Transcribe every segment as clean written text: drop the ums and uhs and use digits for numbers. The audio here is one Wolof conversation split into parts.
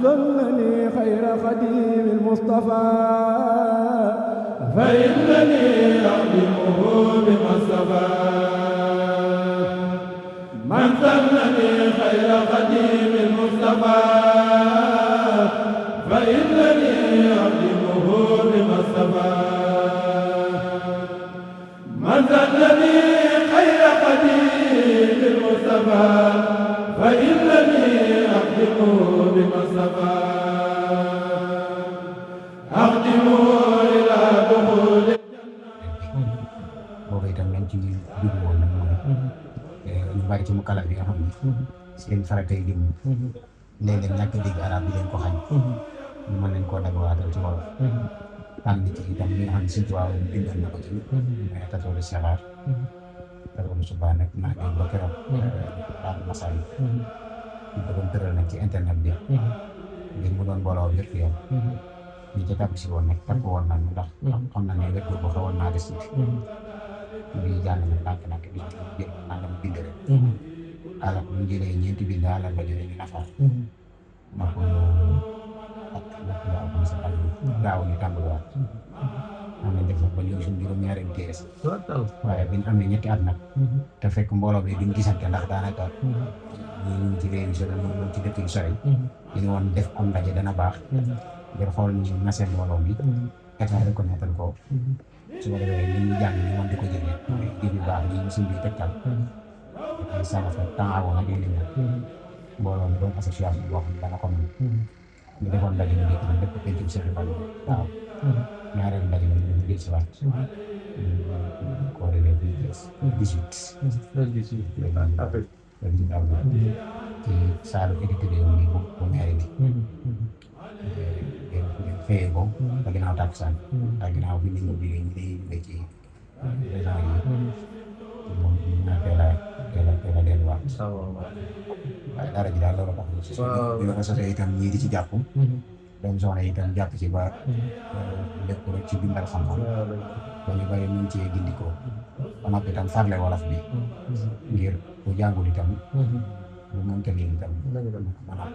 ظنني خير خديم المصطفى فإنني أخدمه بما اصطفى من ظنني خير خديم المصطفى فإنني أخدمه بما اصطفى من ظنني خير خديم المصطفى فإنني أخدمه بما اصطفى أخدمه إلى دخول boobu itam lañ ci jublu woon nag mooy ñu bari ci mukallaf yi nga xam ne seen farata yi jëm léeg-léeg ñàkk dégg arab bi leen ko xañ ñu mën nañ koo dagawaatal ci wolof tànn ci itam li nga xam ne suñ tubaab bindoon na ko ci mais tasoolu sixaar tasoolu subaa nag naa dégg ba keroog daal masaa yi ñu ko doon tëral nag ci internet bi ngir mu doon booloo wér yoon ñu ca tàbb si woon nag takk woon nañ ndax xam na ne wér boobu xawoon naa des tuuti bi jàng na ndànk-ndànk bi jël nangam bind rek alal bu ñu jëlee ñeenti bind alal ba jëlee ñu nafar ma ko ak nag laa ko sa àll gaaw ñu tàmbaliwaat am nañ def ba ñëw suñu juróom-ñaareelu téere si waaye bi ñu amee ñetti at nag te fekk mbooloo bi duñ gisante ndax daanaka ñu ngi ci réew yi sori ñu ci dëkk yu sori ñu woon def am ndaje dana baax ngir xool ñu naseen mbooloo bi état reconnaître ko su ko defee li ñu jàng ñu mën di ko jëlee ji bi baax yi ñu suñ bi tegtal ay sama fa temps awoon ak yéen ñi mbooloo mi doon association boo xam ne dana ko mën ñu defoon ndaje ñu dégg na lépp pencum seen bal waaw ñaareelu ndaje mi ñu dégg si waat ko réglé bi 18 après ci saalu éditeur yi bu maire bi fayee ko te ginnaaw tàkkusaan te ginnaaw bi nit ñi bi ñu di jógee ci région yi moom ñu teel a delluwaat waaye dara ji daal loolu tax bi ma ko sosee itam ñii di ci jàpp doom soxna itam jàpp ci ba lépp rek ci bindal xam-xam ba ñu bari ñu cee gindikoo ba noppi itam farle wolof bi ngir bu jàngul itam bu mënta lii itam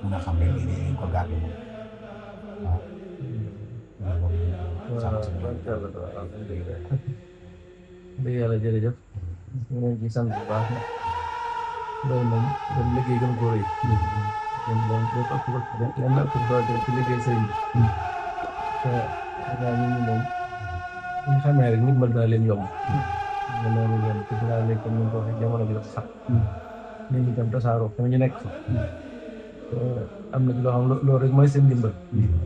mën a xam ne lii dañ ko gàddu moom waaw dëgg yàlla jërëjëf ñu ngi ci sant bu baax loolu moom doon liggéey gën ko rëy ñun moom boo ko lenn ëpp doole ci liggéey sëriñ bi te dinaa nit ñi moom ñu xamee rek nit mën naa leen yomb mën naa leen yomb te dinaa leen comme ni nga ko waxee jamono bi dafa sax nit ñi tam tasaaroo fa ñu nekk fa am na ci loo xam loolu rek mooy seen ndimbal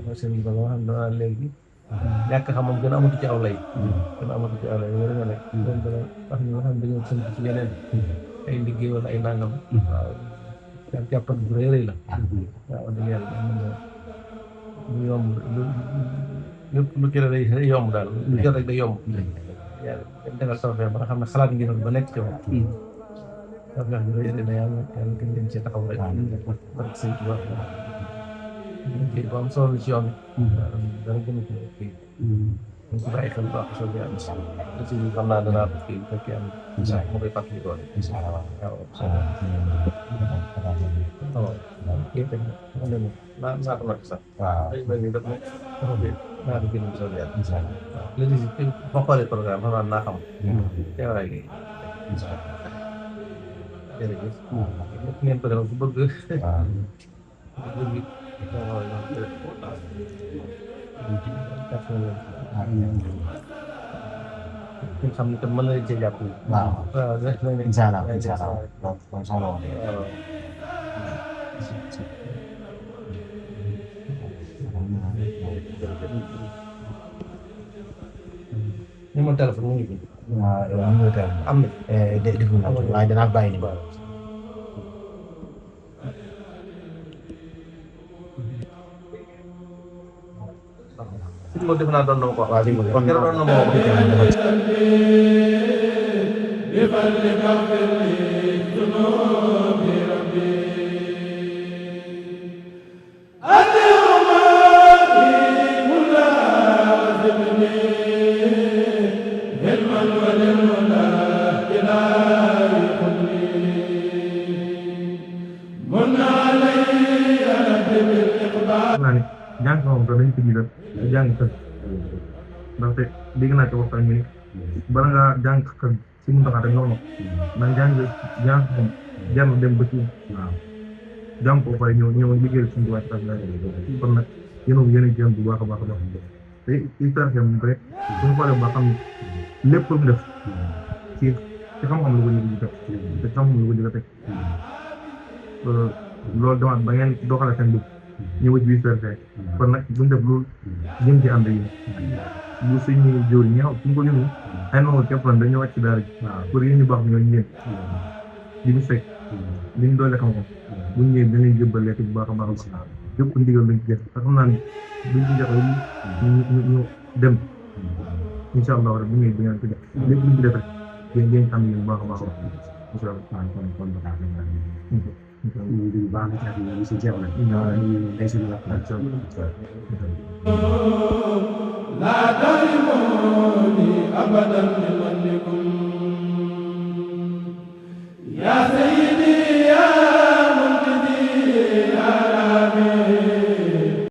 mooy seen ndimbal moo xam ne danaa léegi ñàkk xam-xam gën a amatu ci aw lay gën a amatu ci aw lay loolu nga nekk doon dana wax ñi nga xam ne dañoo sënk ci yeneen ay liggéey wala ay nangam waaw jàppan bu rëy rëy la waaw dëgg yàlla mën na lu yomb lu ci day yomb daal lu jot rek day yomb yàlla defal tawfeex ba nga xam ne xalaat ngeen ba nekk ci moom tawfeex bi rëy na yàlla gën leen ci taxaw rek barke sëñ Tuubaa kii bu am solo ci yoon dara gën a kii ñu ci bàyyi xel bu baax soo bi am aussi xam naa danaa ko kii bu fekkee am mu koy fàttali ko waaw kii tamit naa ko nag sax waaw ay bëri def naa ko gën a soo bi am léegi ma xoolee programme xam naa xam teewaay gi jërëjëf ngeen ko defal ku bëgg ñu xam ne tam mën na leen cee jàpp. waaw waaw incha allah loolu soxla woon numéro téléphone mu ngi fi. waaw numéro téléphone am na. deful na waaye danaa bàyyi ni si mo def naa doon na ma ko wax. waaw li mu doon na ma ko من علي رب بالإقبال naa ni jàng moom sax dañu ko jiital jàng kër ndaxte dégg naa ci waxtaan ñu ni bala ngaa jàng kër si mu taxaate nga wax ndax jàng moom jar na dem ba ci jàng ko pare ñëw liggéeyal suñu wàcc ak kon nag yéen a jëm bu baax a baax a baax te ci tarxe moom rek suñu xoolee ba xam ne lépp lu mu def ci xam-xam lu ko ñu def te xam-xam lu ko ñu teg loolu demaat ba ngeen doxale seen bopp ñëw ci biir CRT kon nag buñ def loolu jëm ci ànd yi bu suñu jóor ñi xaw suñ ko ñunu ay noonu képp lan dañoo wàcc daara ji pour yéen ñu baax ñoo ñu leen di ñu fekk li ñu doole xam-xam buñ ñëwee danañ jëbbal lekk bu baax a baax yëpp ndigal lañ ci def te xam naa ne buñ ci joxe ñu dem incha allah rek bu ñëwee di ngeen ko def lépp luñ ci def rek ngeen am bu baax a baax incha allah kon ñu baax na ci ak ñu si jeex na day suñu wax